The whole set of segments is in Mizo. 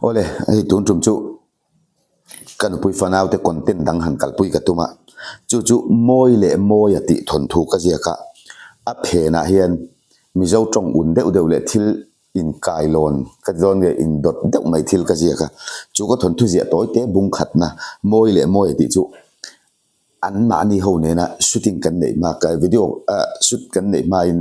Awle, hei tun tum chu ka nupui fanaute content dang han kalpui ka tum a, chu chu mawi leh mawia tih thawnthu ka ziak a, a phenah hian Mizo tawng un deuh deuh leh thil inkailawn ka ti dawn nge indawt deuh mai thil ka ziak a, chu ka thawnthu ziah tawi te bung khatna mawi leh mawia tih chu An mahni ho nena shooting kan neih hma ka video ah shoot kan neih hmain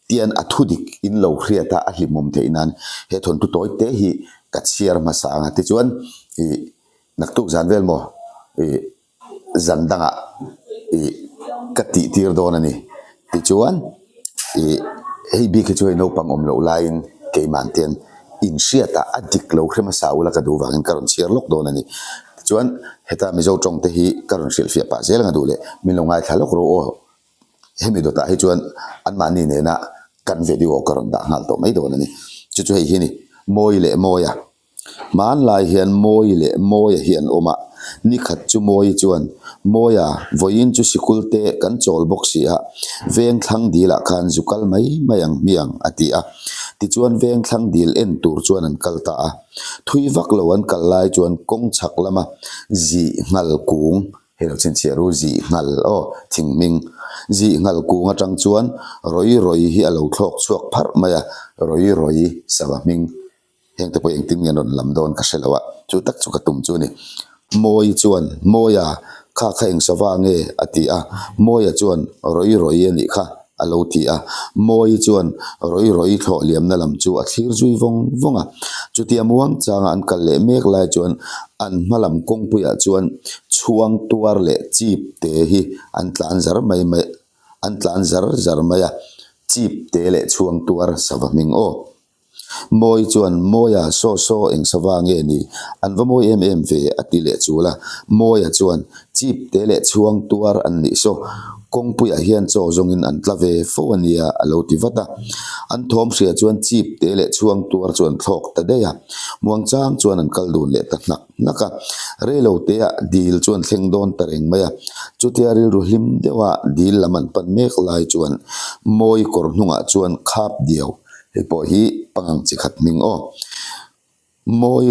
tian a thu dik in lo hriat a a hlimawm theih nan he thawnthu tawi te hi ka chhiar hmasa ang a tichuan ih naktuk zan vel maw ih zan dangah ih ka tih tir dawn a ni tichuan ih hei bik hi chu hei naupang awm loh laiin keimah te hian inhriat ah a dik lo hre hmasa ula ka duh vangin ka rawn chhiar lawk dawn a ni. Tichuan heta Mizo tawng te hi ka rawn hrilhfiah pah zel ang a duh leh min lo ngaithla lawk rawh aw. Hemi dawtah hi chuan anmahni nena kan video ka rawn dah nghal tawh mai dawn a ni. Chu chu hei hi a ni, Mawi leh Mawia. Hmanlai hian Mawi leh Mawia hi an awm a, nikhat chu Mawi chuan, Mawia, vawiin chu sikul te kan chawl bawk si a, veng thlang dilah khan zu kal mai mai ang hmiang, a ti a. Tichuan veng thlang dil en tur chuan an kal ta a. Thui vak lo an kal lai chuan kawng chhak lama zih nghal kung, hei lo chhinchhiah ru, zih nghal aw, thing hming, zih nghal kung atang chuan rawi rawi hi a lo thlawk chhuak pharh mai a, rawi rawi sava hming. Heng te pawh engtin nge an rawn lam dawn ka hre lo a, chu tak chu ka tum chu a ni. Mawi chuan, Mawia, kha kha eng sava nge? a ti a. Mawia chuan, Rawi rawi a nih kha, a lo ti a. Mawi chuan rawi rawi thlawh liamna lam chu a thlir zui vawng vawng a. Chutia muang changa an kal leh mek lai chuan an hma lam kawngpuiah chuan chhuang tuar leh chip te hi an tlan zar mai mai an tlan zar zar mai a, chip te leh chhuang tuar sava hming aw. Mawi chuan, Mawia, saw saw eng sava nge ni? An va mawi em em ve, a ti leh chul a. Mawia chuan, Chip te leh chhuang tuar an nih saw, kawngpuiah hian chaw zawngin an tla ve fo a nia, a lo ti vat a. An thawm hria chuan chip te leh chhuang tuar chu an thlawk ta daih a. Muangchang chuan an kal dun leh ta hnak hnak a. Reilo teah dil chu an thleng dawn ta reng mai a. Chutia rilru hlim deuha dil lam an pan mek lai chuan Mawi kawr hnungah chuan khap diau Hei pawh hi pangang chi khat hming aw. Mawi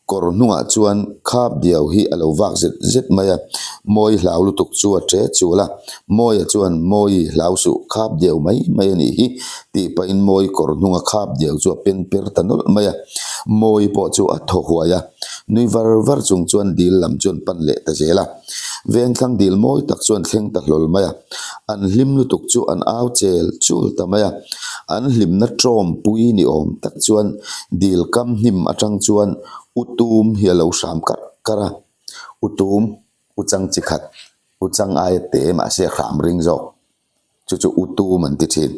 kawr hnungah chuan khap diau hi a lo vak zet zet mai a, Mawi hlau lutuk chu a ṭe chul a, Mawia chuan Mawi hlau suh khap diau mai mai a nih hi tih pahin Mawi kawr hnunga khap diau chu a pen per ta nawlh mai a, Mawi pawh chu a thaw huai a, nui var var chung chuan dil lam chuan pan leh ta zel a. Vengthlang dil mawi tak chuan thleng ta hlawl mai a, an hlim lutuk chu an au chel chul ta mai a, an hlimna tawmpui ni awm tak chuan dil kam hnim atang chuan u tum hi a lo hram karh karh a, u tum, u chang chi khat, u chang aia te mahse hram ring zawk chu chu u tum an ti thin.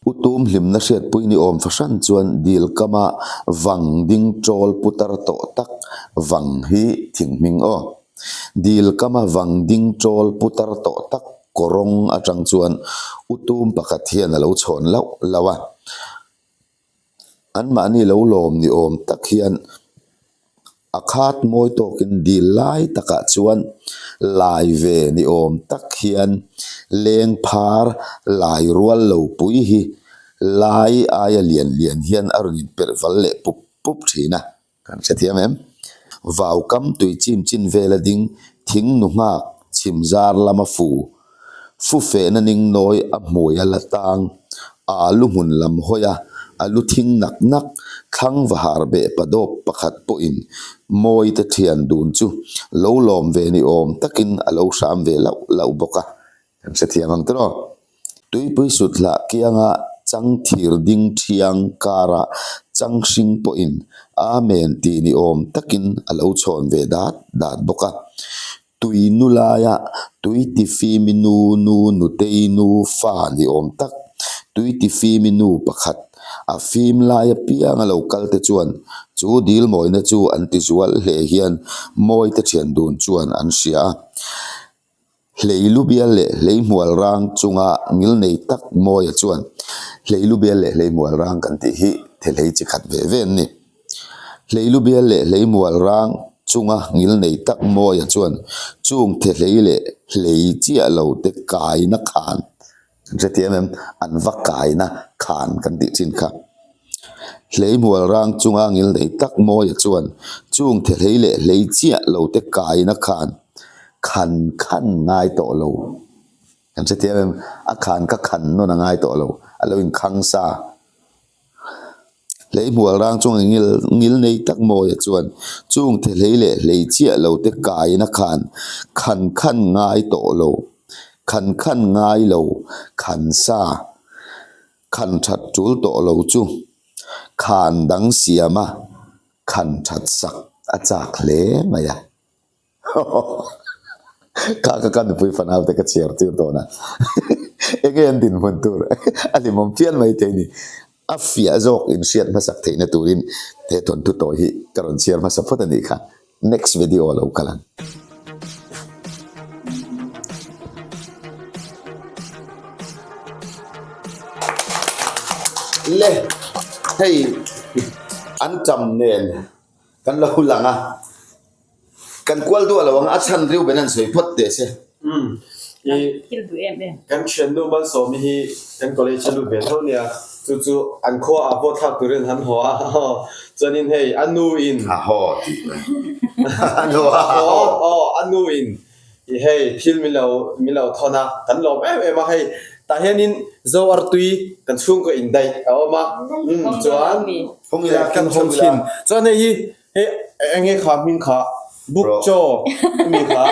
U tum hlimna hriatpui ni awm fahran chuan dil kama vang ding chawl putar tawh tak vang hi thing hming aw. Dil kama vang ding chawl putar tawh tak kawrawng atang chuan u tum pakhat hian a lo chhawn lauh lauh a. Anmahni lo lawm ni awm tak hian a khat mawi tawkin dil lai takah chuan lai ve ni awm tak hian leng phar lai rual lo pui hi lai aia lian lian hian a rawn inperh val leh pup pup thin a. Kan hrethiam em? Vau kam tui chim chin vela ding thing nu nghak chhim zar lama fu fu fehna ning nawi a hmui a la tang a lu hmun lam hawi a, a lu thing nak nak thlang va har beh padawp pakhat pawhin mawi te thian dun chu lo lawm ve ni awm takin a lo hram ve lauh lauh bawk a. Kan hrethiam ang tiraw? Tuipui sut hlah kianga chang thir ding thiang kara chang hring pawhin Amen tih ni awm takin a lo chhawn ve dat dat bawk a. Tui nu laia tui ti fimi nu nu nutei nu fa ni awm tak tui ti fimi nu pakhat a fim lai apianga lo kal te chuan chu dil mawina chu an ti zual hle hian mawi te thian dun chuan an hria a. Hleilu bial leh hleihmual rang chunga ngilnei tak Mawia chuan Hleilu bial leh hleihmual rang kan tih hi thehlei chi khat ve ve an ni. Hleilu bial leh hleihmual rang chunga ngilnei tak Mawia chuan chung thehlei leh hlei chiah lo te kaina khan Kan hrethiam em? An va kaina khan kan tih thin kha. Hleihmual rang chunga ngil nei tak Mawia chuan chung thehlei leh hlei chiah lo te kaina khan khan khan ngai tawh lo. Kan hrethiam em? A khan ka khan nawn a ngai tawh lo, a lo inkhang sa. Hleihmual rang chunga ngil ngil nei tak Mawia chuan chung thehlei leh hlei chiah lo te kaina khan khan khan ngai tawh lo, khan khan ngai lo, khan sa. Khan that tul tawh lo chu khan dang siam a, khan that sak a chak hle mai a. Kha ka ka nupui fanau te ka chhiar tir dawn a, enge an dinhmun tur a hlimawm phian mai thei ni. A fiah zawk inhriat hmasak theihna turin he thawnthu tawi hi ka rawn chhiar hmasa phawt a nih kha. Next video a lo kal ang. Le hei an tam nen kan lo lang a. Kan kual duah lo ang a chhan Reuben an sawi phawt teh se. Umm i Thil duh em em. Kan thiannu Malsawmi hi kan college a lut ve tho nia, chu chu an khua ah pawh thlak turin han haw a, chuanin hei a nu in. A haw tih mai. A nu a haw. Aw a nu in i hei thil min lo min lo thawn a, kan lawm em em a hei tah hianin Zo artui kan chhungkaw indaih a awm a, umm chuan kan hawng chhin chuan hei hi Hei enge kha hming kha buk chaw mi kha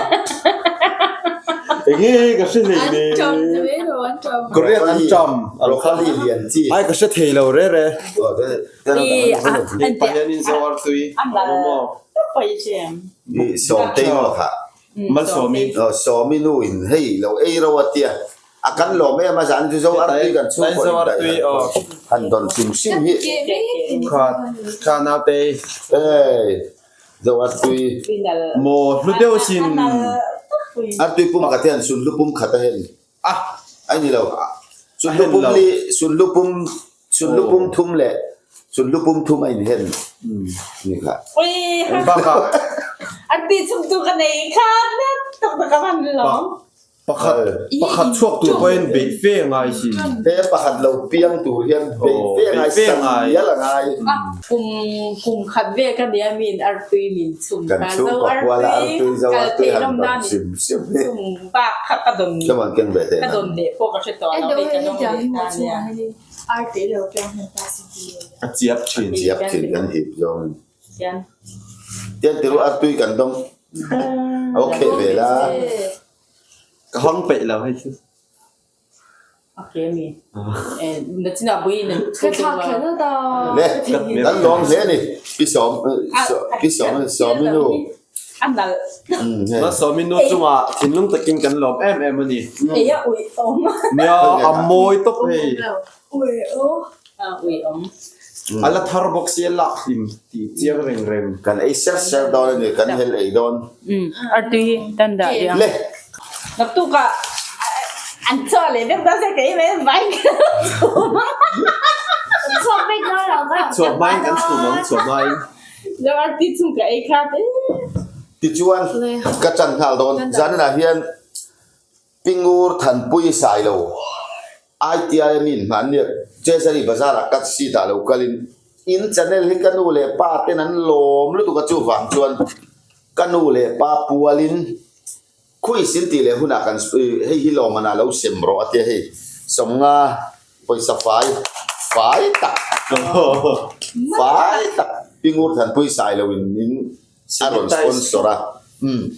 enge ka hre hlei ne Korean an ṭam Broccoli lian chi ai ka hre thei lo re re Pathianin zo artui maw Sawmtei maw kha Malsawmi Sawmi nu in hei lo ei ro a tia A kan lawm em a zan chu zo artui kan chhungkaw in daih han dawn hrim hrim hi. Kha kha naute. Hey zo artui. Maw hlu deuh sin. Artui pum khat hian sunhlu pum khat a hen. Ah ai ni lo. Sunhlu pum li sunhlu pum sunhlu pum thum leh sunhlu pum thum a in hen ni kha. Bakah. Artui chhungtu ka nei kha tak tak a van lawm. Pakhat pakhat chhuak tur pawhin beih fe ngai hi. He pakhat lo piang tur hian beih fe ngai san mial a ngai. Kum kum khat vel ka nia min artui min chhum Kan ta zo chhungkaw kuala artui artui zo kal artui theih han nawm dawn nan hrim hrim hi. chhum bak kha ka dawn Come on keng ve teh ka nan. dawn leh pawh ka hre tawh lo hei ka dawng leh ta nia. A chiap thin. Chiap thin kan hip zawng. Tian. Tian tiru artui kan dawng. Okay ve la. Ka hawng peih lo hei chu. Okay mi. Nachina bui in Ka thlak kher lo ta. Le, kan lawm hle ni. Pi sawm pi sawm sawmi nu. A nal. Ma sawmi nu chungah thinlung takin kan lawm em em a ni. Ei a ui awm. Nia a mawi tawp hei. Ui awm. A ui awm. A la thar bawk si a lak hlim tih chiang reng reng. Kan ei ser ser dawn a ni, kan hel ei dawn. Artui hi tan dah diang. Le! Naktukah an chhuah leh vek dawn se kei mai vai ka chhum ang. Chhuak vek dawn lo ka. Chhuah hmain kan chhum ang, chhuah hmain. Zo artui chung ka ei kha te. Tichuan ka chan nghal dawn. Zaninah hian Pingur Thanpui Sailo, ITI a mi inhman nia, Treasury Bazar ah ka seat ah lo kalin in channel hi ka nu leh pa ten an lawm lutuk a chuvang chuan ka nu leh pa pualin quiz in tih leh hunah kan hei hi lawmman ah lo sem rawh a tia hei sawmnga pawisa fai fai tak fai tak Pingur Thanpui Sailo in min A rawn sponsor a. Umm.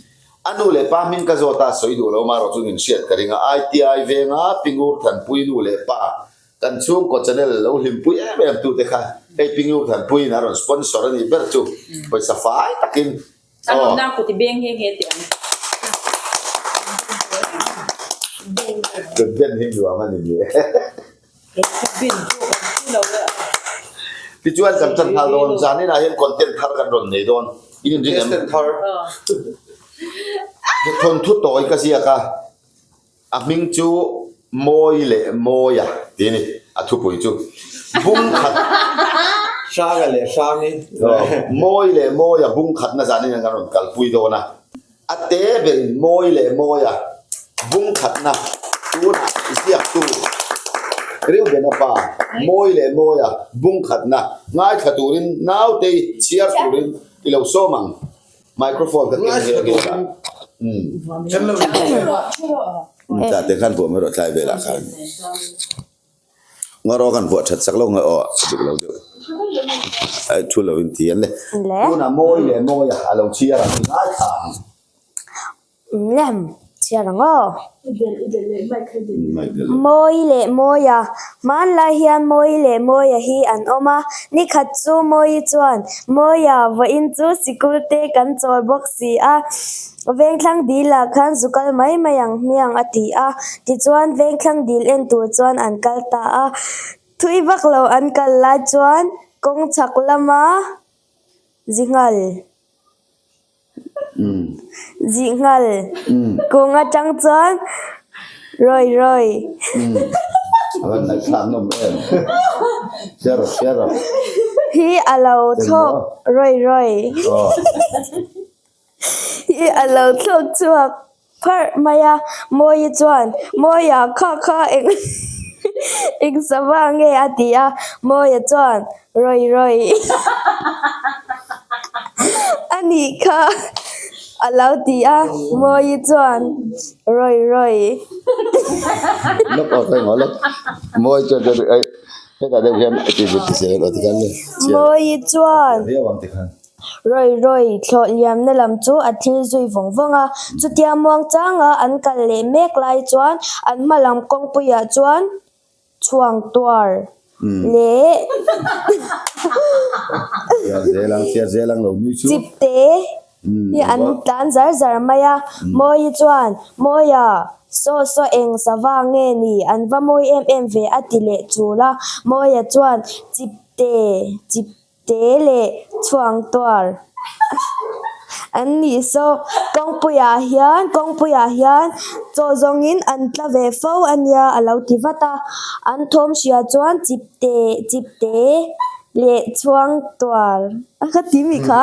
A nu leh pa hming ka zawt a, sawi duh lo marawh chu min hriat ka ring a. ITI venga Pingur Thanpui nu leh pa kan chhungkaw channel lo hlimpui em em tute kha hei Pingur Thanpuiin a rawn sponsor a nih ber chu pawisa fai takin A rawn nang kut i beng nghe nghe teh ang. Kut ben hi nuam a ni ni e. Tichuan kan tan nghal dawn, zaninah hian content thar kan rawn nei dawn. In inring em? Content thar. He thawnthu tawi ka ziak a, a hming chu Mawi leh Mawia tih a ni, a thupui chu. Bung khat. Hranga leh Hrangi. Mawi leh Mawia bung khatna zaninah kan rawn kalpui dawn a. A te berin mawi leh mawi a, bung khatna tunah ziaktu. Reuben-a pa Mawi leh Mawia bung khatna ngaithla turin nautei chhiar turin i lo sawm ang. Microphone ka keng nghe nghe a. Tah te khan vuah mai rawh tlai velah khan. Ngarawh kan vuah that sak lo nge aw a dik lo deuh. Ai thu lo in ti an le. Tunah Mawi leh Mawia a lo chhiar ang i ngaithla ang. Lem, chhiar ang aw. Mawi leh Mawia, Hmanlai hian Mawi leh Mawia hi an awm a, nikhat chu Mawi chuan, Mawia, vawiin chu sikul te kan chawl bawk si a, Vengthlang dil ah khan zu kal mai mai ang hmiang a ti a, tichuan Vengthlang dil en tur chuan an kal ta a, thui vak lo an kal lai chuan kawng chhak lama zinghal. Zihnghal kung atang chuan rawi rawi. Hi a lo thlawk rawi rawi. Hi a lo thlawk chhuak pharh mai a. Mawii chuan, Mawia kha kha eng eng sava nge a ti a. Mawia chuan, Rawi rawi a nih kha a lo ti a. Mawii chuan, Rawi rawi. Mawii chuan. Rawi rawi thlawh liamna lam chu a thil zui vawng vawng a, chutia muang changa an kal leh mek lai chuan an hma lam kawngpuiah chuan chhuang tuar leh chip te hi an tlan zar zar mai a, Mawii chuan Mawia saw saw eng sava nge ni an va mawi em em ve a ti leh chul a, Mawia chuan chip te chip Te leh chhuang tuar an nih saw kawngpuiah hian kawngpuiah hian chaw zawngin an tla ve fo a nia a lo ti vat a an thawm hria chuan chip te chip te leh chhuang tuar a ka ti mi kha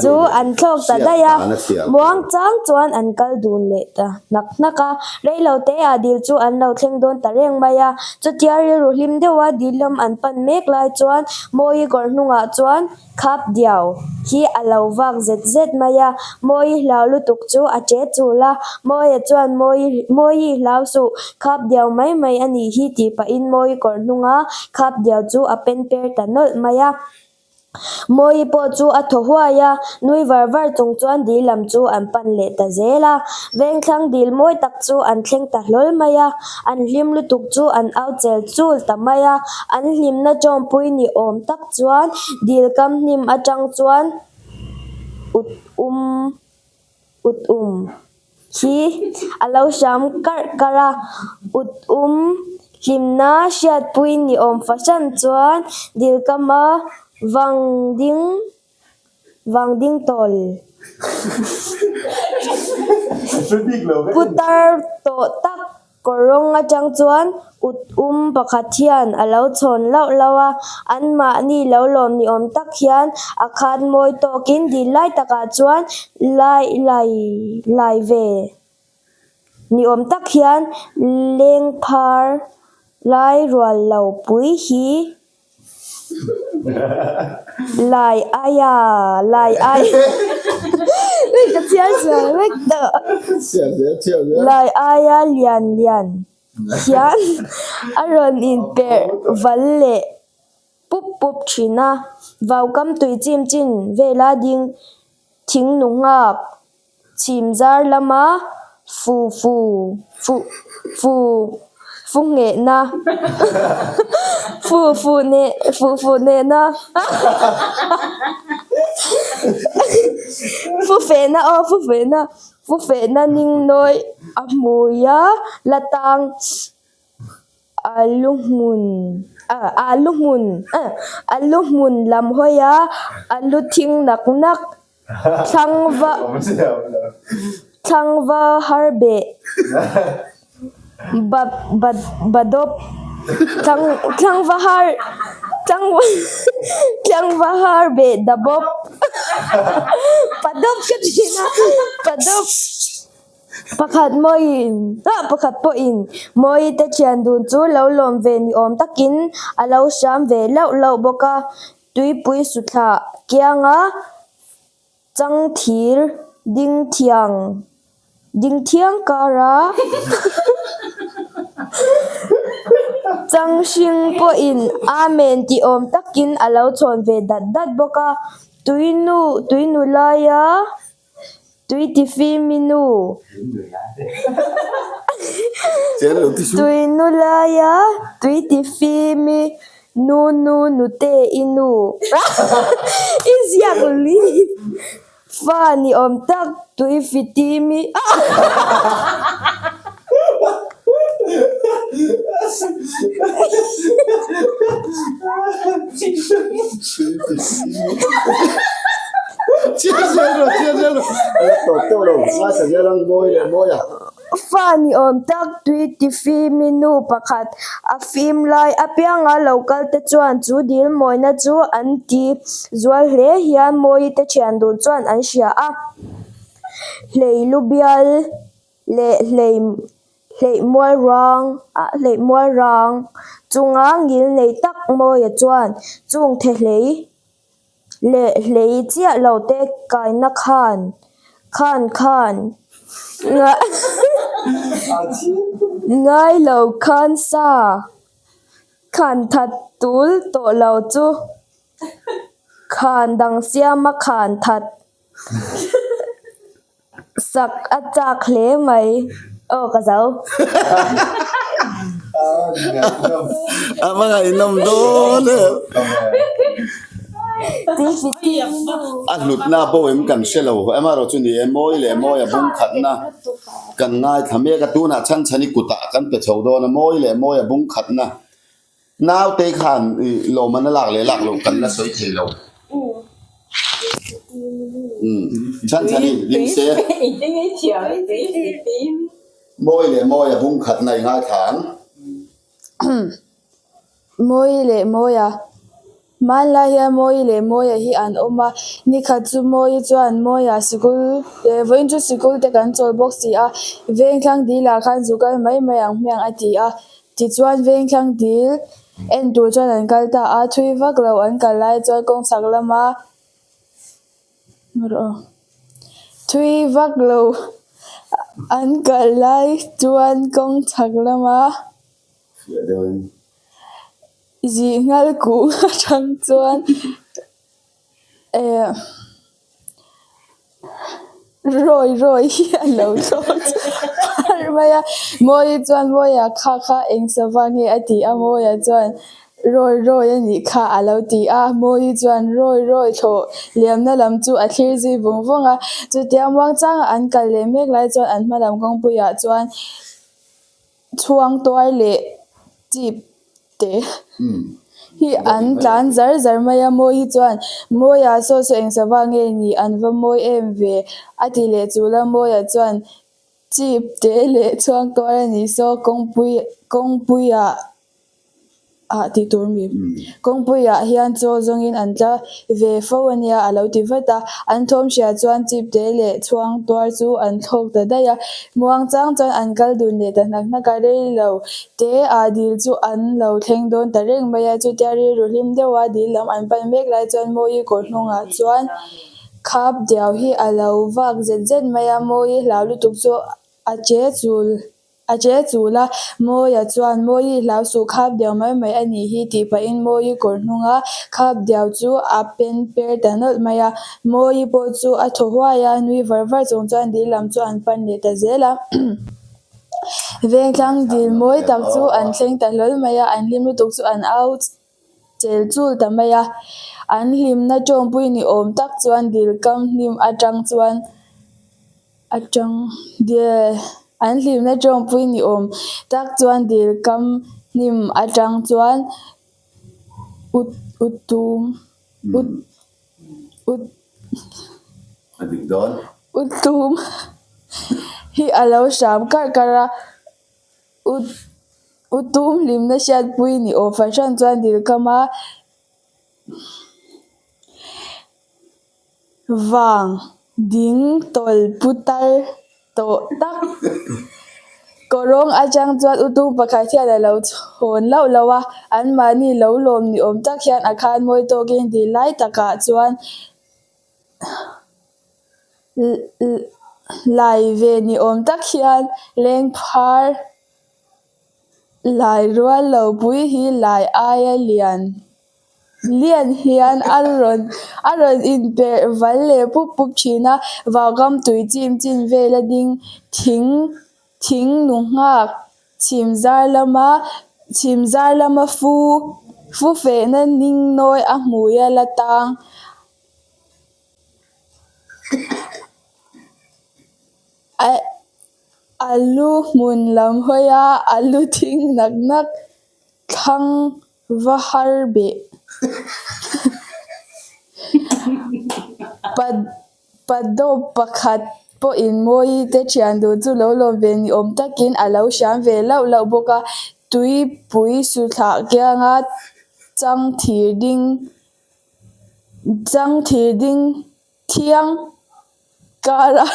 chu an thlawk ta daih a muang chang chuan an kal dun leh ta hnak hnak a reilo te ah dil chu an lo thleng dawn ta reng mai a chutia rilru hlim deuh a dil lam an pan mek lai chuan Mawi kawr hnungah chuan khap diau hi a lo vak zet zet mai a Mawi hlau lutuk chu a che chul a Mawia chuan Mawi Mawi hlau suh khap diau mai mai a nih hi tih pahin Mawi kawr hnunga khap diau chu a pen per ta nawlh mai a. Mawi pawh chu a thaw huai a, nui var var chung chuan dil lam chu an pan leh ta zel a. Vengthlang dil mawi tak chu an thleng ta hlawl mai a, an hlim lutuk chu an au chel chul ta mai a. An hlimna tawngpui ni awm tak chuan dil kam hnim atang chuan ut um ut um hi a lo hram karh karh a, ut um hlimna hriatpui ni awm fahran chuan dil kama vang ding vang ding tawl putar tawh tak Kawr rawng atang chuan ut um pakhat hian a lo chhawn lauh lauh a, anmahni lo lawm ni awm tak hian a khan mawi tawkin dil lai takah chuan lai lai lai ve ni awm tak hian leng phar lai rual lo pui hi Lai aia lai ai ka chhiar chhiar vek tawh lai aia lian lian hian a rawn inperh val leh pup pup thin a vaukam tui chim chin vela ding thing nu nghak Chhim zar lama fu fu fu fu fu nghehna fu fu neh fu fu nehna fu fehna aw fu fehna fu fehna ning nawi a hmui a la tang a lu hmun a lu hmun a lu hmun lam hawi a a lu thing nak nak. Thlangva Thlangva har beh ba ba badawp thlang thlangva har thlangva thlangva har beh dabawp padawp ka ti a padawp. Pakhat mawiin, ah pakhat pawhin Mawite thian dun chu lo lawm ve ni awm takin a lo hram ve lauh lauh bawk a, tuipui suthlah kianga changthir ding thiang ding thiang kara changhring pawhin Amen ti awm takin a lo chhawn ve dat dat bawk a, tuinu tuinu laia. Tui ti fim i nu. Tui nu laia tui ti fim i nu nu nute i nu. I ziak li fa ni awm tak tui fi tim i. Fa ni awm tak tui ti fimi nu pakhat a fim lai apianga lo kal te chuan chu dil mawina chu an ti zual hle hian Mawii te thian dun chuan an hria a, hlei lu bial leh hlei hleih mual ruang ah hleih mual rang chunga ngil nei tak Mawia chuan chung the hlei leh hlei chiah lo te kaina khan khan khan ngai lo khan sa khan that tul tawh lo chu khan dang siama khan that. Sak a chak hle mai. Aw ka zo. A va ngaihnawm dawn em. A hlutna bo em kan hre lo. Amaherawh chu ni e, mawi leh mawi a bung khatna kan ngaithla mek a. Tunah chhan chhani kutah kan pe chho dawn a, mawi leh mawi a bung khatna. Naute khan lawmman a lak leh lak loh kan la sawi thei lo. Chhan chhan in hlim se. Mawi leh mawi a bung khatna i ngaithla ang. Mawi leh mawi a. Hmanlai hian Mawi leh Mawia hi an awm a, nikhat chu Mawi chuan Mawia sikul eh vawiin chu sikul te kan chawl bawk si a, vengthlang dilah khan zu kal mai mai ang hmiang a ti a. Tichuan vengthlang dil en tur chuan an kal ta a, thui vak lo an kal lai chuan kawng chhak lama thui vak lo an kal lai chuan kawng chhak lama zih nghal kuh atang chuan eh. Rawi rawi hi a lo thlawk chhuak mai a, Mawi chuan Mawia kha kha eng sava nge a ti a, Mawia chuan Rawi rawi a nih kha a lo ti a, Mawi chuan Rawi rawi thlawh liamna lam chu a thlir zui vung vung a, chutia muangchanga an kal leh mek lai chuan an hma lam kawngpuiah chuan Chhuang tuai leh chip te hi an tlan zar zar mai a, Mawi hi chuan Mawia saw saw eng sava nge ni an va mawi em ve a ti leh chul a, Mawia chuan chip te leh chhuang tuai a nih saw kawngpui kawngpuiah ah tih tur mi kawngpuiah hian chaw zawngin an tla ve fo a nia a lo ti vat a, an thawm hria chuan chip te leh chhuang tuar chu an thlawk ta daih a, muang chang chuan an kal dun leh ta hnak hnak a, rei lo te ah dil chu an lo thleng dawn ta reng mai a, chutia rilru hlim deuh a dil lam an pan mek lai chuan Mawi kawr hnungah chuan khap diau hi a lo vak zet zet mai a, Mawi hlau lutuk chu a che chul. A che chul a, Mawia chuan Mawi hlau suh khap diau mai mai a nih hi tih pahin Mawi kawr hnunga khap diau chu a pen per ta nawlh mai a. Mawi pawh chu a thaw huai a, nui var var chung chuan dil lam chu an pan leh ta zel a. Vengthlang dil mawi tak chu an thleng ta hlawl mai a, an hlim lutuk chu an au chel chul ta mai a. An hlimna tawngpui ni awm tak chuan dil kam hnim atang chuan Atang dil an hlimna tawngpui ni awm tak chuan dil kam hnim atang chuan ut ut tum ut ut ut tum hi a lo hram karh karh a ut ut tum hlimna hriatpui ni awm fahran chuan dil kama Vang ding tawl putar tawh tak. Kawrawng atang chuan utung pakhat hian a lo chhawn lauh lauh a, anmahni lo lawm ni awm tak hian a khan mawi tawkin dil lai takah chuan lai ve ni awm tak hian leng phar lai rual lo pui hi lai aia lian lian hian a rawn a rawn inperh val leh pup pup thin a, vaukam tui chim chin vela ding thing thing nu nghak chhim zar lama chhim zar lama fu fu fehna ning nawi a hmui a la tang. A lu hmun lam hawi a, a lu thing nak nak thlang va har beh. Padawp pakhat pawhin Mawi te thian duh chu lo lawm ve ni awm takin a lo hriam ve lauh lauh bawk a, tuipui suthlah kianga chang thir ding chang thir ding Thiang kara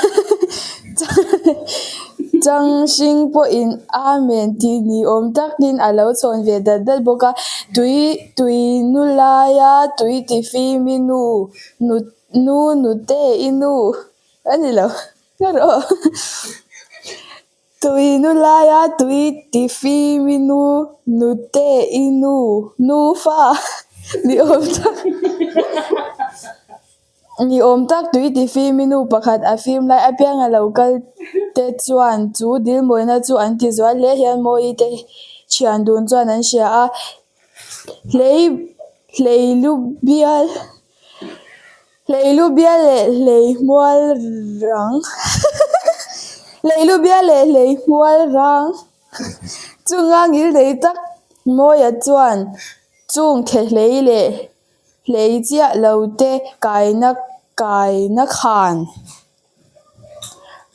chang hring pawhin Amen tih ni awm takin a lo chhawn ve dat dat bawk a. Tui tui nu laia tui ti fim i nu nu nu nute i nu a ni lo ka rawh. Tui nu laia tui ti fim i nu nute i nu nufa ni awm tak ni awm tak tui ti fim i nu pakhat a fim lai apiang a lo kal te chuan chu dil mawina chu an ti zual hle hian Mawi te thian dun chuan an hria a hlei hlei lu bial. Hleilu bial leh hlei hmual rang Hleilu bial leh hlei hmual rang chunga ngil nei tak Mawia chuan chung thehlei leh hlei chiah lo te kaina kaina khan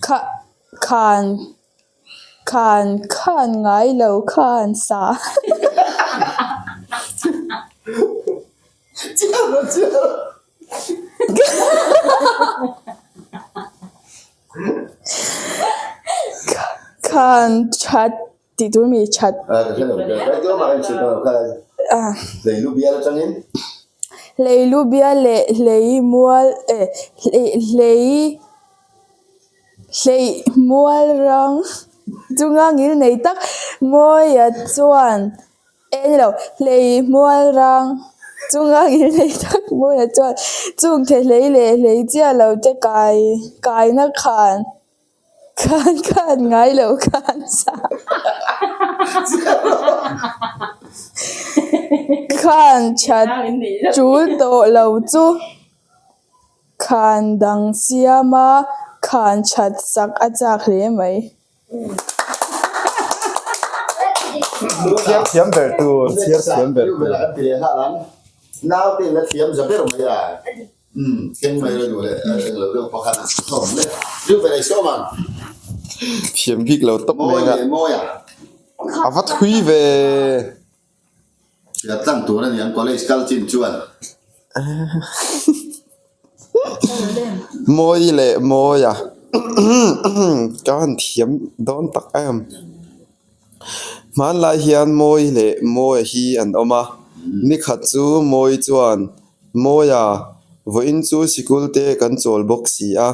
kha khan Khan khan ngai lo khan sa. Khan that tih tur mi that. Leilu bial leh hlei mual eh hlei. Hleih mual rang chunga ngil nei tak Mawia chuan eh ni lo hleih mual rang chunga ngil nei tak Mawia chuan chung the hlei leh hlei chiah lo te kai kaina khan khan khan ngai lo khan sa khan that tul tawh lo chu. Khan dang siam a, khan that sak a chak hle mai. Chhiar thiam ber tur, chhiar thiam ber tur. An ti leh nghal ang. Naute in la thiam za ber mai a. Umm, keng mai la duh leh a eng lo deuh pakhat a sawm le. Riu ve leh sawm ang. Thiam bik lo tawp mai a. Mawi leh mawi a. A va thui ve. Hriat tlang tur a ni ang college kal chin chuan. Mawi leh Mawia ka han thiam dawn tak em. Hmanlai hian Mawi leh Mawia hi an awm a, nikhat chu Mawi chuan Mawia vawiin chu sikul te kan chawl bawk si a.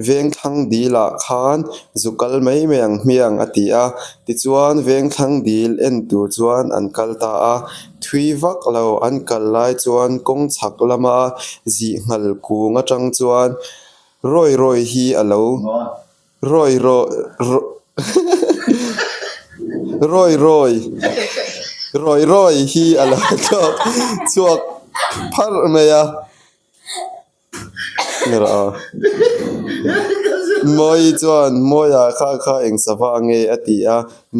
Vengthlang dilah khan zu kal mai mai ang hmiang a ti a, tichuan Vengthlang dil en tur chuan an kal ta a, thui vak lo an kal lai chuan kawng chhak lama zih nghal kung atang chuan rawi rawi hi a lo rawi rawi rawi rawi rawi hi a lo thlawk chhuak pharh mai a. Mawi chuan Mawia kha kha eng sava nge a ti a,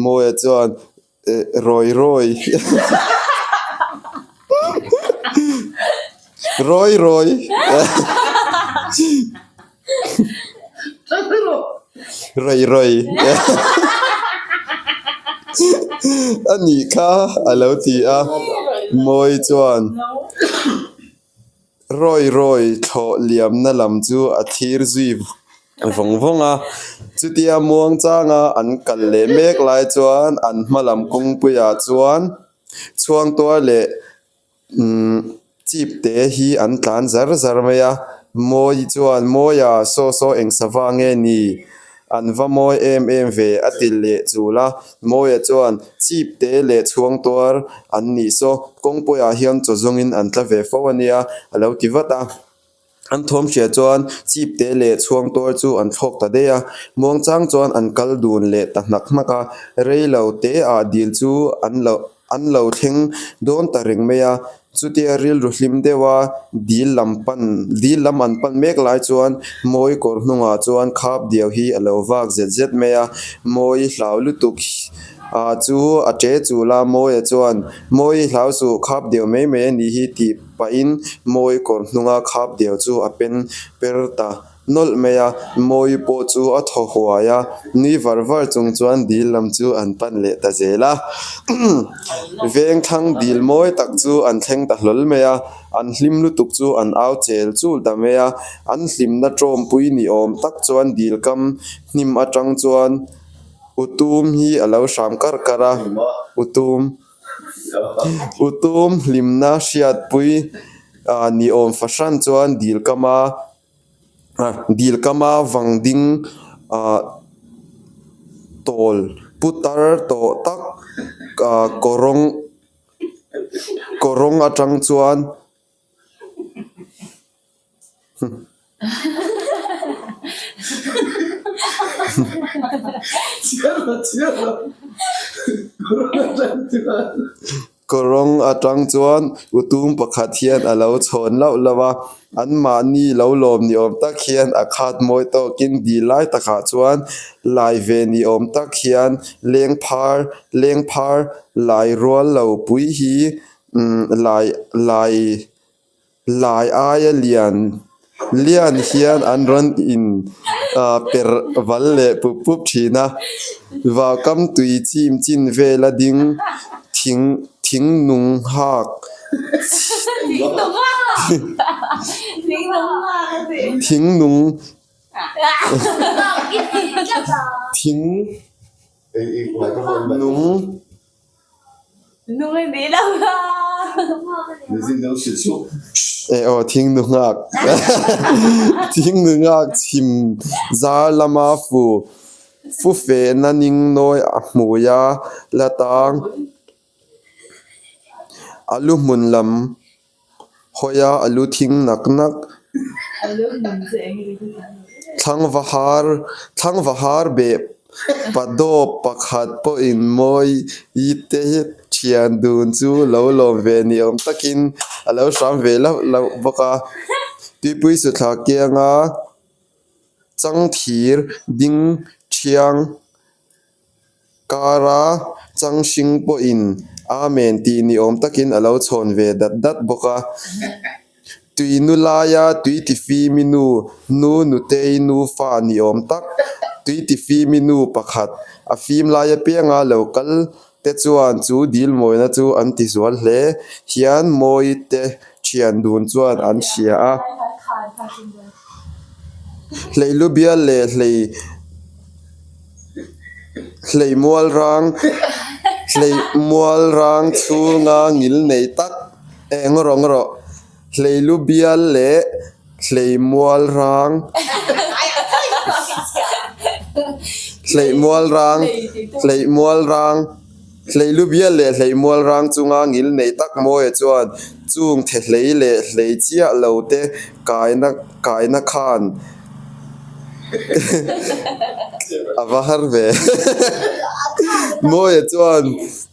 Mawia chuan eh rawi rawi rawi rawi rawi rawi a nih kha a lo ti a, Mawi chuan. Rawi rawi thlawh liamna lam chu a thlir zui. vawng vawng a. Chutia muang changa an kal leh mek lai chuan an hma lam kawngpuiah chuan chhuangtuar leh Umm chip te hi an tlan zar zar mai a mawi chuan mawia saw saw eng sava nge ni an va mawi em em ve a ti leh chul a mawia chuan chip te leh chhuang tuar an nih saw kawngpuiah hian chaw zawngin an tla ve fo a nia a lo ti vat a. An thawm hria chuan chip te leh chhuang tuar chu an thlawk ta daih a, muangchang chuan an kal dun leh ta hnak hnak a, rei lo te ah dil chu an lo an lo thleng dawn ta reng mai a, chutia rilru hlim deuh a dil lam pan dil lam an pan mek lai chuan mawi kawr hnungah chuan khap diau hi a lo vak zet zet mai a, mawi hlau lutuk ah chu a che chul a, mawia chuan mawi hlau suh khap diau mai mai a nih hi tih pahin Mawi kawr hnunga khap diau chu a pen per ta nawlh mai a, Mawi pawh chu a thaw huai a, nui var var chung chuan dil lam chu an pan leh ta zel a. Vengthlang dil mawi tak chu an thleng ta hlawl mai a, an hlim lutuk chu an au chel chul ta mai a, an hlimna tawmpui ni awm tak chuan dil kam hnim atang chuan Utum hi a lo hram kar kar a, Utum. Utum hlimna hriatpui ah ni awm fahran chuan dil kama ah dil kama vang ding ah tawl putar tawh tak ah kawrawng kawrawng atang chuan. Kawrawng atang chuan utum pakhat hian a lo chhawn lauh lauh a, anmahni lo lawm ni awm tak hian a khat mawi tawkin dil lai takah chuan lai ve ni awm tak hian lengphar lengphar lai rual lo pui hi umm lai lai Lai aia lian lian hian an rawn in ah per val leh pup pup thin a, vahkam tui chim chin vela ding thing thing nung hak thing nung thing nung. Eh aw thing nu nghak thing nu nghak chhim zar lama fu fu fehna ning nawi a hmui a la tang a lu hmun lam hawi a a lu thing nak nak thlangva har thlangva har beh padawp pakhat pawhin mawi te thian dun chu lo lawm ve ni awm takin a lo hram ve lauh lauh bawk a tuipui suthla kianga changthir ding thiang. Kara chang hring pawhin Amen tih ni awm takin a lo chhawn ve dat dat bawk a. Tui nu laia tui tifimi nu, nu nutei nu fa ni awm tak, tui tifimi nu pakhat a fim lai apianga lo kal te chuan chu dil mawina chu an ti zual hle hian mawi te thian dun chuan an hria a. Hleilu bial leh hlei. Hlei mual rang hlei mual rang chhunga ngil nei tak eh ngaw rawh ngaw rawh hlei lu bial leh hlei mual rang hlei mual rang hlei mual rang. Hlei lu bial leh hlei mual rang chunga ngil nei tak mawia chuan chung the hlei leh hlei chiah lo te kaina kaina khan a va har ve. Mawia chuan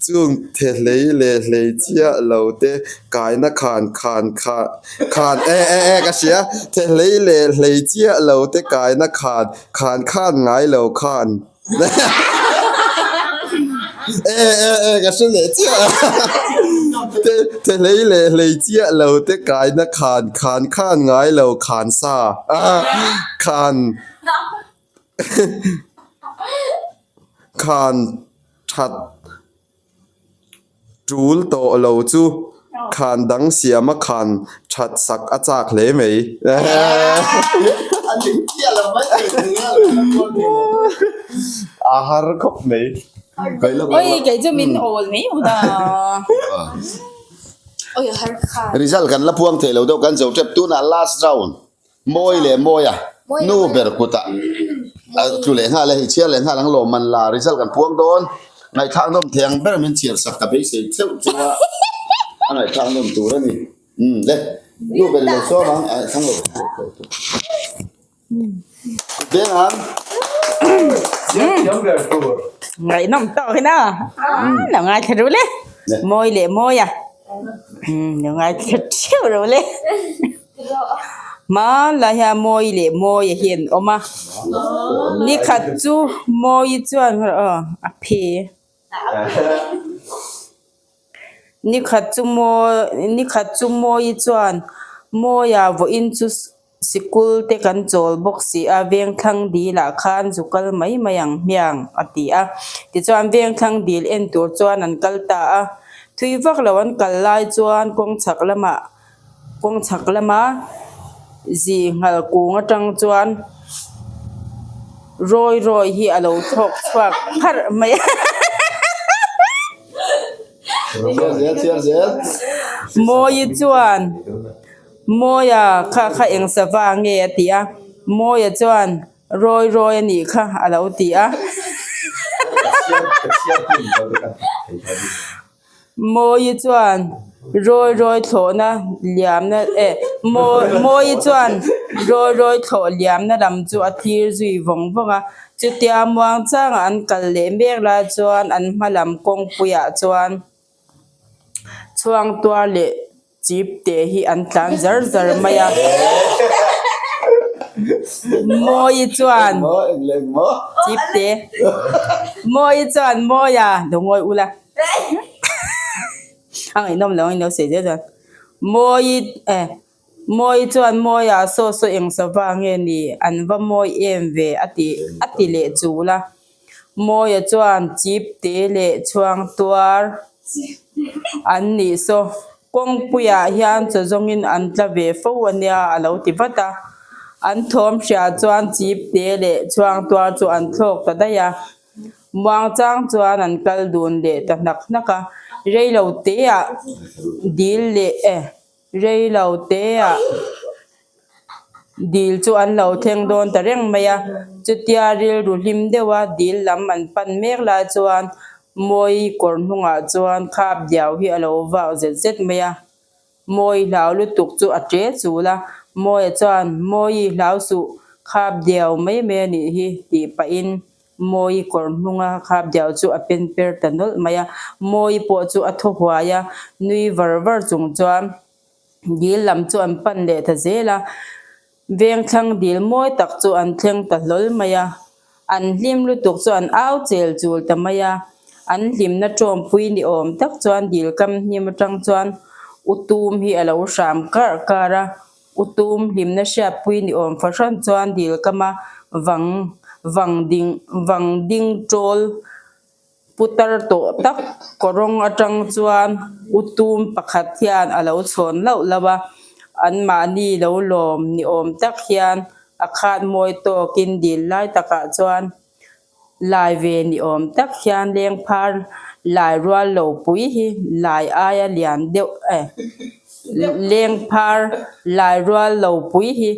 chung the hlei leh hlei chiah lo te kaina khan khan kha khan e e e ka hria the hlei leh hlei chiah lo te kaina khan khan khan ngai lo khan. E e e ka hre leh chiah te te hlei leh hlei chiah lo te kaina khan khan khan ngai lo khan sa a khan khan that Tul tawh lo chu khan dang siama khan that sak a chak hle mai. A har khawp mai. Oi kei chu min awl mai u da. Result kan la puang thei lo deuh kan zo tep tunah last round Mawi leh Mawia nu ber kutah a tlu leh nghal e, i chhiar leh nghal ang lawm man la result kan puang dawn ngaihthlak nawm thei ang ber min chhiar sak ka beisei theuh chunga a ngaihthlak nawm tur a ni. Umm le nu ber i lo sawm ang a thlang lo kut deng ang. Thiam ber tur. Ngaihnawm tawk ina lo ngaithla ru le Mawi leh Mawia lo ngaithla theuh ru le. Hmanlai hian Mawi leh Mawia hi an awm a, nikhat chu Mawi chuan aw a phe nikhat chu Mawi nikhat chu Mawi chuan Mawia vawiin chu sikul te kan chawl bawk si a vengthlang dil ah khan zu kal mai mai ang hmiang a ti a tichuan vengthlang dil en tur chuan an kal ta a thui vak lo an kal lai chuan kawng chhak lamah. Kawng chhak lama zih nghal kung atang chuan rawi rawi hi a lo thlawk chhuak pharh mai a. Mawi chuan Mawia kha kha eng sava nge a ti a Mawia chuan rawi rawi a nih kha a lo ti a. Mawi chuan rawi rawi thlawhna liamna eh Mawi chuan rawi rawi thlawh liamna lam chu a thlir zui vawng vawng a, chutia muang changa an kal leh mek lai chuan an hma lam kawngpuiah chuan chhuang tuar leh chip te hi an tlan zar zar mai a, Mawi chuan chip te Mawi chuan Mawia lo ngawi ula a ngaihnawm lo ang in lo sawi zel chuan Mawi eh Mawi chuan Mawia saw saw eng sava nge ni an va mawi em ve a ti a ti leh chul a. Mawia chuan chip te leh chhuang tuar an nih saw kawngpuiah hian chaw zawngin an tla ve fo a nia a lo ti vat a. An thawm hria chuan chip te leh chhuang tuar chu an thlawk ta daih a. Muangchang chuan an kal dun leh ta hnak hnak a. Reilo teah dil leh eh. Rei lo teah dil chu an lo thleng dawn ta reng mai a, chutia rilru hlim deuha dil lam an pan mek lai chuan Mawi kawr hnungah chuan khap diau hi a lo vak zet zet mai a, Mawi hlau lutuk chu a ṭe chul a, Mawia chuan Mawi hlau suh khap diau mai mai a nih hi tih pahin Mawi kawr hnunga khap diau chu a pen per ta nawlh mai a, Mawi pawh chu a thaw huai a, nui var var chung chuan dil lam chu an pan leh ta zel a, vengthlang dil mawi tak chu an thleng ta hlawl mai a, an hlim lutuk chu an au chel chul ta mai a, an hlimna tawmpui ni awm tak chuan dil kam hnim atang chuan u tum hi a lo hram karh karh a. U tum hlimna hriatpui ni awm fahran chuan dil kama vang vang ding vang ding tawl putar tawh tak kawrawng atang chuan u tum pakhat hian a lo chhawn lauh lauh a, anmahni lo lawm ni awm tak hian a khat mawi tawkin dil lai takah chuan Lai ve ni awm tak hian lengphar lai rual lo pui hi lai aia lian deuh eh lengphar lai rual lo pui hi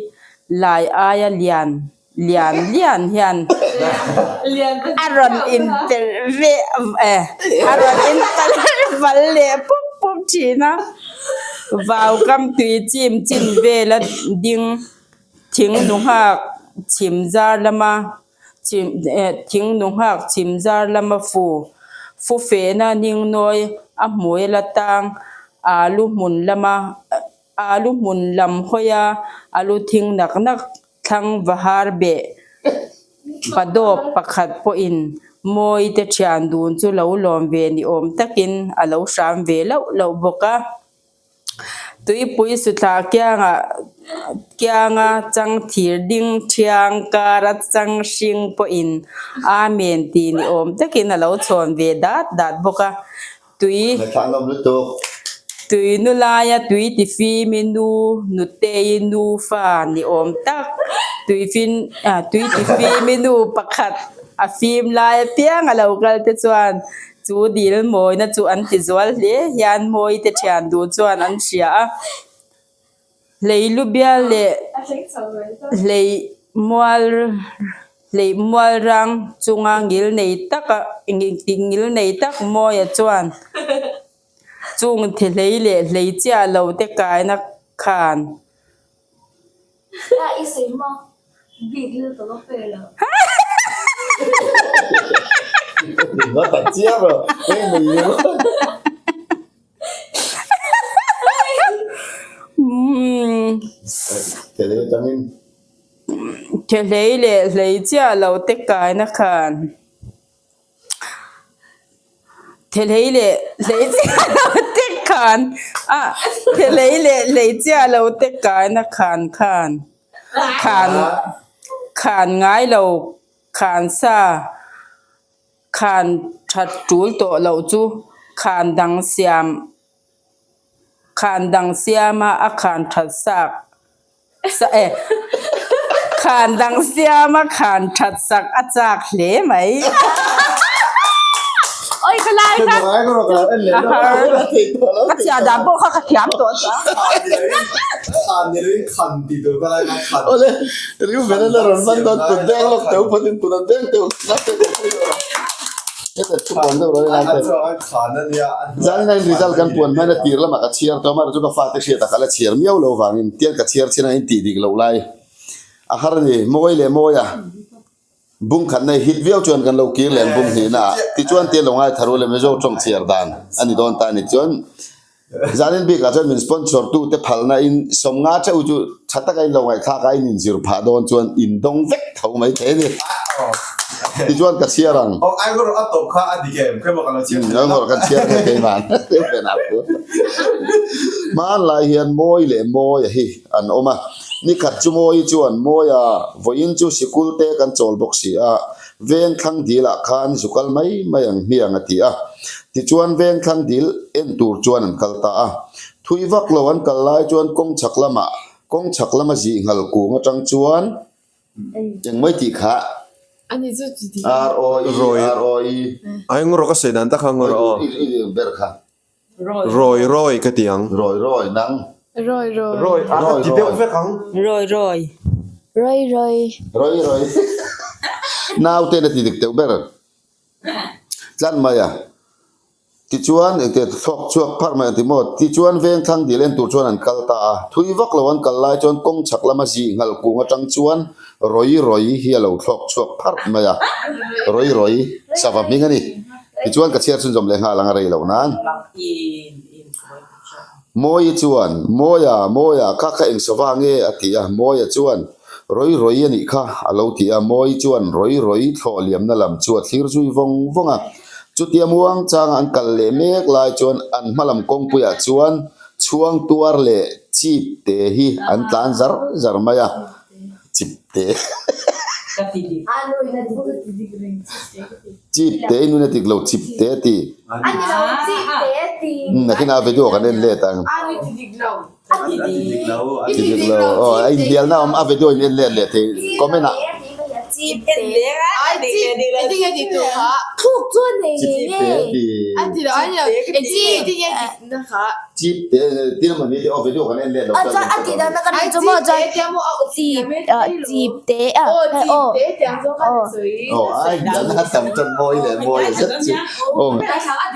lai aia lian lian lian hian a rawn intelh ve eh a rawn intelh val leh pup pup thin a vau kam tui chim chin vela ding thing nu nghak chhim zar lama. Chhim eh thing nu nghak chhim zar lama fu fu fehna ningnawi a hmui la tang alu hmun lama alu hmun lam hawi a alu thing nak nak thlang va har beh padawp pakhat pawhin mawi te thian dun chu lo lawm ve ni awm takin a lo hram ve lauh lauh bawk a. Tuipui suthla kiangah kianga chang thir ding thiang kara chang hring pawhin Amen tih ni awm takin a lo chhawn ve dat dat bawk a. Tui tui nu laia tui tifimi nu nutei nufa ni awm tak. Tuifin ah tui tifimi nu pakhat a fim lai apiang a lo kal te chuan chu dil mawina chu an ti zual hle hian mawi te thian duh chuan an hria a. Hleilu bial leh hlei mual hlei mual rang chunga ngil nei taka ngil nei tak mawia chuan chung thehlei leh hlei chiah lo te kaina khan. Thehlei leh hlei chiah lo te kaina khan Thehlei leh hlei chiah lo te khan a thehlei leh hlei chiah lo te kaina khan khan khan khan ngai lo khan sa Khan that tul tawh loh chu khan dang siam khan dang siama a khan that sak e khan dang siama khan that sak a chak hle mai. Oi ka lai kha a har ka chhiah dan pawh kha ka thiam tawh ta. Khan ni loin khan tih tur ka lai kha khan. Awle riu ven a la rawn man dawn tun deng lawk teuh phawt in tun an deng teuh Zanin a in result kan puan hmain a tir lamah ka chhiar tawh amaherawhchu ka fate hriatah ka la chhiar miau lo vangin tiang ka chhiar chin a in tih dik loh lai a har a ni. Mawi leh mawia bung khat nei hit viau chuan kan lo kir leh ang bung hnihna ah tichuan tia lo ngaithla ru le Mizo tawng chhiar dan a ni dawn ta a ni chuan Zanin bikah chuan min sponsor tute phalna in sawmnga theuh chu tha taka in lo ngaihthlak a in inzir phah dawn chuan in dawng vek tho mai thei a ni. Tichuan ka chhiar ang. Aw Aingawr a tawp kha a dik em? Khawimaw ka lo chhiar thei. Aingawr kan chhiar nghe keimah deuh ven a pu. Hmanlai hian Mawi leh Mawia hi an awm a. Nikhat chu Mawi chuan Mawia vawiin chu sikul te kan chawl bawk si a, Veng thlang dil ah khan zu kal mai mai ang hmiang a ti a. Tichuan veng thlang dil en tur chuan an kal ta a. Thui vak lo an kal lai chuan kawng chhak lamah kawng chhak lama zih nghal kung atang chuan engmai tih kha R O E R O E Ai ngawr ka sawi dan tak kha ngawr aw. Ber kha. Rawi rawi ka ti ang. Rawi rawi nang. Rawi rawi. Rawi a ka ti deuh vek ang. Rawi rawi. Rawi rawi. Rawi rawi. Naute na ti dik deuh ber. Tlan mai a. Tichuan engte thlawk chhuak pharh mai ang ti maw? Tichuan veng thlang dil en tur chuan an kal ta a. Thui vak lo an kal lai chuan kawng chhak lama zih nghal kung atang chuan rawi rawi hi a lo thlawk chhuak pharh mai a. Rawi rawi sava hming a ni. Tichuan ka chhiar chhunzawm leh nghal ang a rei loh nan. Mawii chuan, Mawia, Mawia, kha kha eng sava nge? a ti a. Mawia chuan, Rawi rawi a nih kha, a lo ti a. Mawii chuan rawi rawi thlawh liamna lam chu a thlir zui vawng vawng a. Chutia muang changa an kal leh mek lai chuan an hma lam kawngpuiah chuan chhuang tuar leh chip te hi an tlan zar zar mai a. Chip te. Chip te i nun a dik lo chip te a ti. Nakin a video kan en let ang. Ti dik lo. Aw a inhnialna awm a video in en let leh thei comment ah. Chip te a ti. Chip te tin a mawni te aw video kan en let lo chuan kan hre dawn. Aw ai dan a tam chuan mawi leh mawi a zet chu aw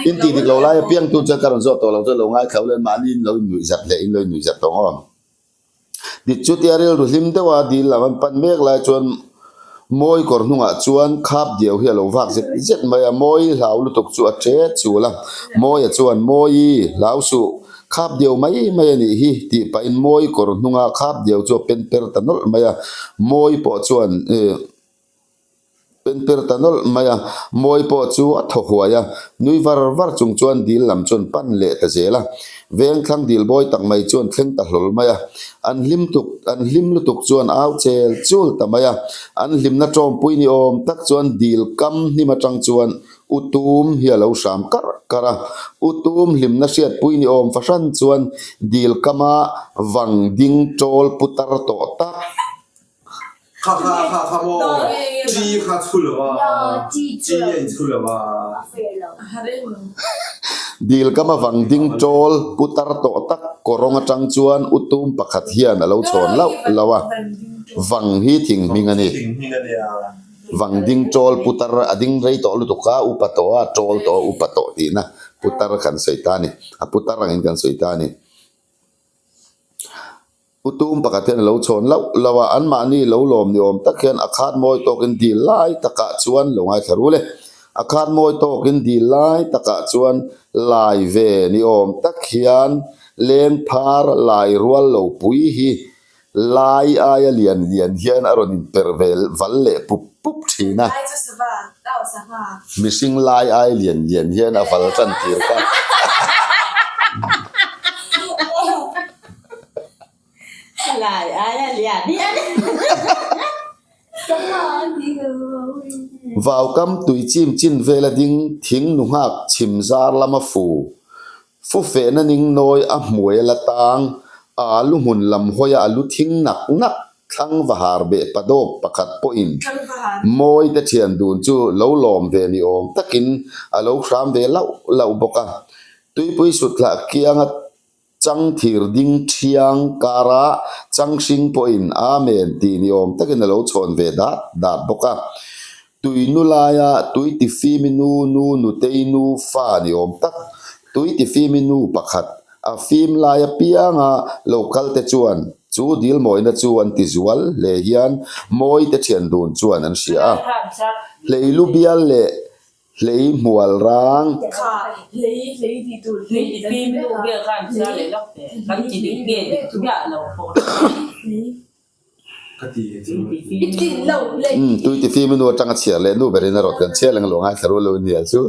in tih dik lo lai apiang tu chuan ka rawn zawh tawh lo chuan lo ngaithla ula mahni in lo innuih zat leh in lo innuih zat tawh ang aw. Dik chutia rilru hlim deuha dil lam an pan mek lai chuan Mawi kawr hnungah chuan khap diau hi a lo vak zet zet mai a, Mawi hlau lutuk chu a ṭe chul a. Mawia chuan, Mawi, hlau suh, khap diau mai mai a nih hi, tih pahin Mawi kawr hnunga khap diau chu a pen per ta nawlh mai a. Mawi pawh chuan, Pen per ta nawlh mai a, Mawi pawh chu a thaw huai a, nui var var chung chuan dil lam chuan pan leh ta zel a. Veng thlang dil bawi tak mai chuan thleng ta hlawl mai a, an hlim tuk an hlim lutuk chuan au chel chul ta mai a. An hlimna tawmpui ni awm tak chuan dil kam hnim atang chuan U Tum hi a lo hram karh karh a. U Tum hlimna hriatpui ni awm fahran chuan dil kama vang ding tawl putar tawh tak. Kha kha kha kha maw chi kha chhu lo a chi a in chhu lo a. Dil kam avang ding ṭawl putar tawh tak kawrawng aṭang chuan utum pakhat hian a lo chhawn lauh lauh a, vang hi thing hming a ni. Vang ding ṭawl putar a ding rei tawh lutuk a, upa tawh a, ṭawl tawh a, upa tawh tihna putar kan sawi ta a ni. A putar angin kan sawi ta a ni. Utum pakhat hian a lo chhawn lauh lauh a, anmahni lo lawm ni awm tak hian a khat mawi tawkin dil lai takah chuan lo ngaithla rul e. A khat mawi tawkin dil lai takah chuan lai ve ni awm tak hian leng phar lai rual lo pui hi lai aia lian lian hian a rawn inper ve val leh pup pup thin a. Mihring lai ai lian lian hian a val tan tir kha. Vaukam tui chim chin vela ding thing nu nghak chhim zar lama fu fu fehna ning nawi a hmuai a la tang a lu hmun lam hawi a a lu thing nak nak thlang va har beh padawp pakhat pawhin mawi te thian dun chu lo lawm ve ni awm takin a lo hram ve lauh lauh bawk a. Tuipui sutthlah kianga Chang thir ding thiang kara chang hring pawhin Amen tih ni awm takin a lo chhawn ve dat dat bawk a. Tui nu laia tui tifimi nu nu nutei nu fa ni awm tak, tui tifimi nu pakhat a fim lai apianga lo kal te chuan chu dil mawina chu an ti zual hle hian mawi te thian dun chuan an hria a. Hleilu bial leh Hlei hmual rang. Kha hlei hlei tih tur hlei tih kan ti vek a. Hlei kan ti vek a. Umm tui ti fim i nu atanga chhiar leh nu berin a rawt kan chhiar leng lo ngaithla rual lo nia chu.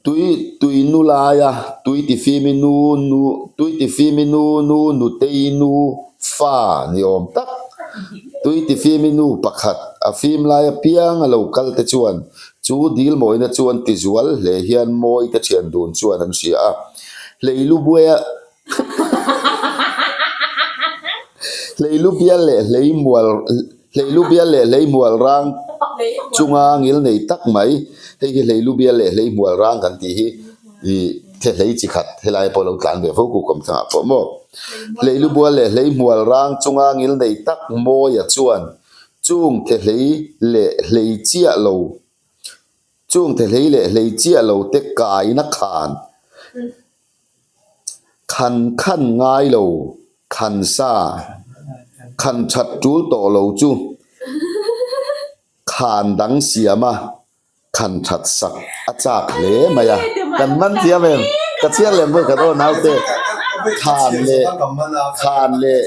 Tui tui nu laia tui ti fim i nu nu tui ti fim i nu nu nutei nu fa ni awm tak. Tui ti fim i nu pakhat a fim lai apiang a lo kal te chuan chu dil mawina chu an ti zual hle hian mawi te thian dun chuan an hria a. Hleilu buaia Hleilu bial leh hlei mual Hleilu bial leh hlei mual rang chunga ngil nei tak mai hei hi hleilu bial leh hlei mual rang kan tih hi ih the hlei chi khat helai pawh lo tlan ve fo ku kawm changah pawh maw. Hleilu bual leh hlei hmual rang chunga ngil nei tak mawia chuan chung the hlei leh hlei chiah lo chung the hlei leh hlei chiah lo te kaina khan khan khan ngai lo khan sa khan that tul tawh lo chu khan dang siam a. Khan that sak a chak hle mai a, kan man thiam em? Ka chhiar lem vawi khat aw naute, khan leh khan leh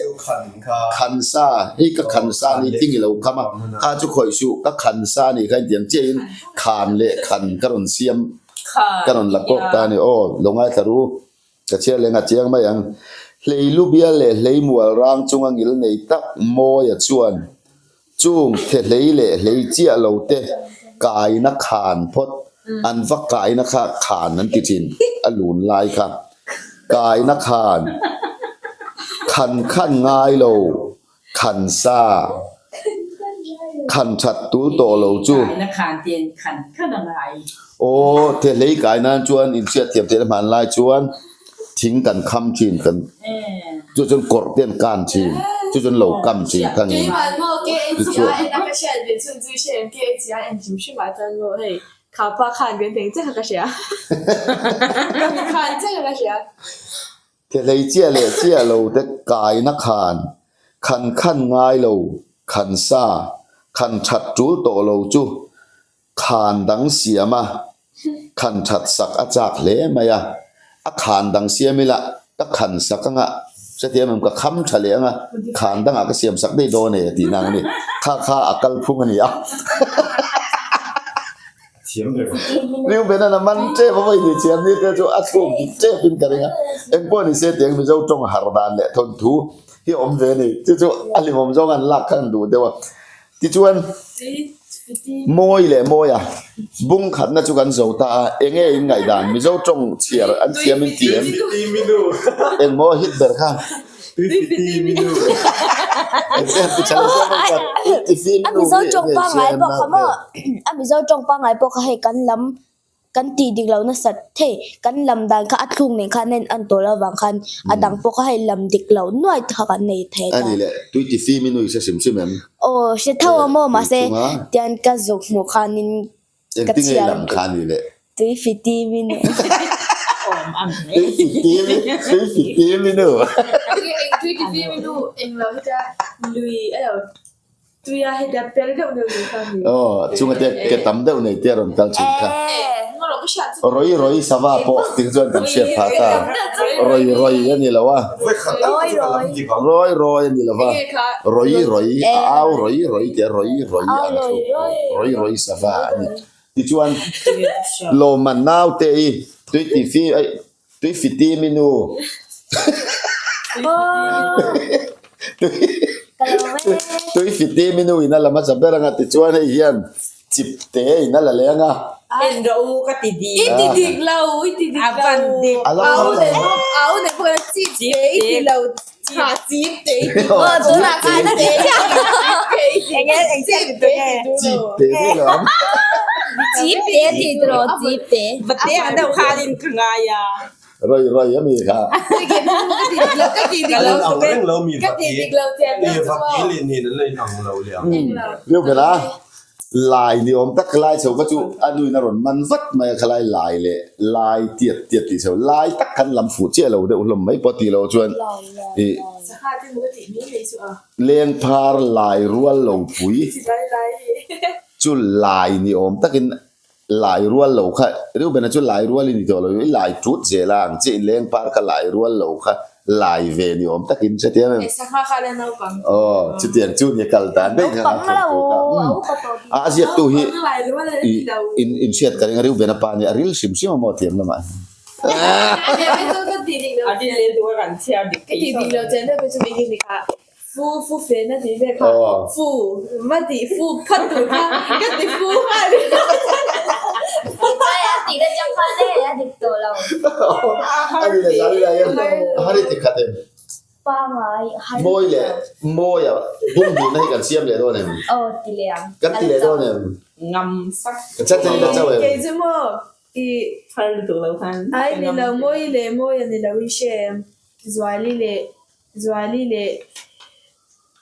khan sa, hei ka khan sa ni thing i lo kham a, kha chu khawih suh, ka khan sa ni kha intiang chiahin khan leh khan ka rawn siam, ka rawn la kawk ta a ni aw, lo ngaithla ru, ka chhiar leng a chiang mai ang. Hlei lu bial leh hlei mual rang chunga ngil nei tak Mawia chuan Chung the hlei leh hlei chiah lo te kaina khan phawt, an va kaina kha khan an ti thin, a lun lai kha. Kaina khan, khan khan ngai lo, khan sa, khan that tul tawh lo chu. Aw, the hlei kai nan chuan inhriat thiam theihna hman lai chuan thing kan kham thin, kan chu chuan kawrh te an kan thin, chu chuan lo kam thin thangin tichuan. Thehlei chiah leh chiah lo te kaina khan, khan khan ngai lo, khan sa, khan that tul tawh lo chu Khan dang siam a, khan that sak a chak hle mai a, a khan dang siam ila ka khan sak anga hrethiam em ka kham tha leh anga khan dangah ka siam sak daih dawn e tih nang a ni, kha kha a kal phung a ni a. Reuben a man tep a vawi ni thiam ni te chu a thluk dik tep in ka ring a, engpawh ni se tiang Mizo tawng har dan leh thawnthu hi a awm ve a ni, chu chu a hlimawm zawng an lak kha an duh deuh a. Tichuan, Mawi leh Mawia bung khatna chu kan zo ta a, enge in ngaihdan? Mizo tawng chhiar an thiam in ti em? Engmaw hit ber kha? A Mizo tawng pangngai pawh kha maw a Mizo tawng pangngai pawh kha hei kan lam kan tih dik lo nasat hei kan lam dan kha a thluk nen khan a in an tawh lo avang khan a dang pawh kha hei lam dik lo nuai te kha kan nei thei ta. Ani leh tui ti fim i nui hre hrim hrim em? Aw hre tho a maw mahse tian ka zuk hmuh khanin Ka Engtin nge chhiar lam kha ni le? Tui fiti mi nu. Tui fiti mi tui fiti mi nu. Enge eng tui fiti mi nu eng lo heta lui a lo tui a heta pel deuh deuh nei kha ni. Aw chunga te ke tam deuh nei te a rawn kal thin kha. Roi roi sava pawh ting chuan kan hriat phah ta. Roi roi a ni lo a. Roi roi a ni lo va. Roi roi a au roi roi tih a roi roi ang a thluk roi roi sava a ni. Tichuan lawmman naute i tui ti fi aih tui fiti mi nu tui fiti mi nu in a la hmasa ber anga tichuan hei hian chip te in a la leng a. En rawh u ka ti dik. I ti dik lo i ti dik lo. A la Au leh bawk au leh bawk a chip te i ti lo Tha chip te i ti Aw tunah khan a ti chiah. Chip te i ti Chip te ni lo ang. Chip te a ti tawh chip te. Vate ah deuh khanin ka ngai a. Roi roi a mi kha. Ka ti dik lo ka ti dik lo An ang reng lo mi ka ti dik lo chian deuh chu maw. Vaki leh nen an la inang lo leh ang. Riu bela Lai ni awm tak lai chho kha chu a nuin a rawn man vat mai a, khalai lai leh lai tiat tiat tih chho lai tak khan lam fuh chiah lo deuh hlawm mai pawh tih loh chuan ih lengphar lai rual lo pui chu lai ni awm takin Lai rual lo kha, Reuben-a chu lai rual i ni tawh lo, i lai tut zel a ang chiah in leng par kha lai rual lo kha lai ve ni awm takin hrethiam em? Sangha kha la naupang. Aw, chutiang chu ni kal dan daih kha Naupang lo, a upa tawh bik. A ziaktu hi Naupang lai rual a ni lo. In inhriat ka ring a, Reuben-a pa nia a ril hrim hrim a maw thiam lamah. Ka ti dik lo. A ril leh duh a kan chhiar dik Ka ti dik lo chian deuh chu eng nge ni kha? Fu fu fen a tih ve kha fu va tih fu phat tur kha ka ti fu nghal Tingai a tih na chang khan e a dik tawh lo. Ani leh zan lai a har i ti khat em? Pangai har Mawi leh mawi a bung hnih na hi kan siam leh dawn em? Aw ti leh ang. Kan ti leh dawn em? Ngam sak. Ka chat chan in ka chauh em? Kei chu maw i Har lutuk lo khan. Ai ni lo mawi leh mawi a ni lo i hre em? Zuali leh Zuali leh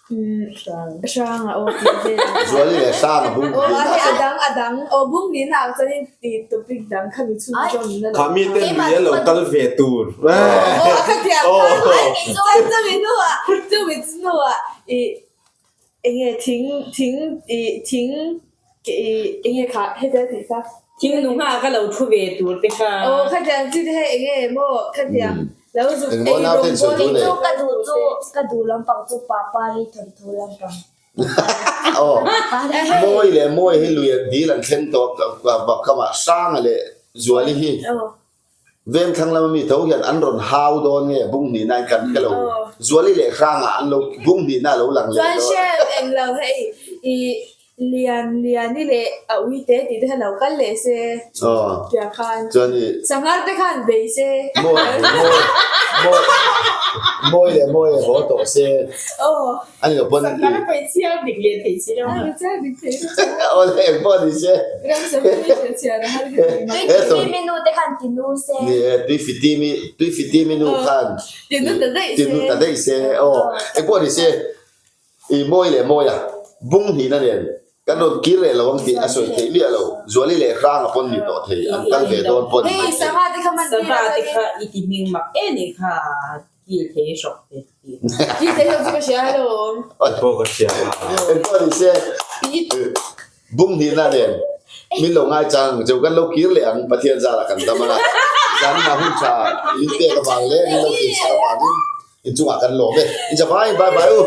Hranga aw tih vel ang. Zuali leh Hranga bung Aw hnihna a hei chuan. a dang a dang aw bung hnihna ah chuan in tih topic dang kha mi chhunzawm na lo Kha mi te lui a lo kal ve tur. Aw a kha tiang khan chuan chumi hnuah chumi hnuah ih Enge thing thing i thing ke i enge kha heta tih kha. Thing nung ha ka lo thu ve tur te kha. Aw khatiang chi te hei enge maw khatiang lo zuk Engmaw ei nau ten rawng sawi bawl tur nei. Chu ka duh chu ka duh lampang chu papari thawnthu lampang. Aw mawi leh mawi hi lui an dil an thleng tawh kamah Hranga leh Zuali hi. Vengthlang lama mi tho hian an rawn hau dawn nge bung hnihna in kan hre lo. Zuali leh Hrangah an lo bung hnihna a lo lang leh Chuan dawn. hriat eng lo hei i Lian Liani leh a uite tih te kha lo kal leh se tiang khan Chuan i Sanghar te khan bei se. Mawi mawi mawi mawi leh mawi a haw tawh se. A ni lo pawn. Sanghar a paih chhiar dik leh thei si lo. A chhiar dik thei lo. Aw le eng pawh ni se. Ram sa pui hre chhiar a har ka ti mai. Tui fiti mi nu te khan ti nu se. Ni e, tui fiti mi tui fiti mi nu khan. Ti nu ta daih se. Ti nu ta daih se. Aw eng pawh ni se. I mawi leh mawi a, bung hnihna nen kan rawn kir leh lo ang tih a sawi theih miah lo. Zuali leh Hranga pawn ni tawh thei, an kal ve dawn pawh ni mai thei. Sava te kha man Sava te kha i ti hming mak e nih kha kil thei hrawk te tih. Kil thei hrawk chu ka hria alawm. Pawh ka hria. Engpawh ni se, bung hnihna nen min lo ngai chang ang cheu kan lo kir leh ang Pathian zarah kan dam anga zanna hun tha min pek avang leh min lo kir sak avangin Inchungah kan lawm e. Inchawai, bye bye u.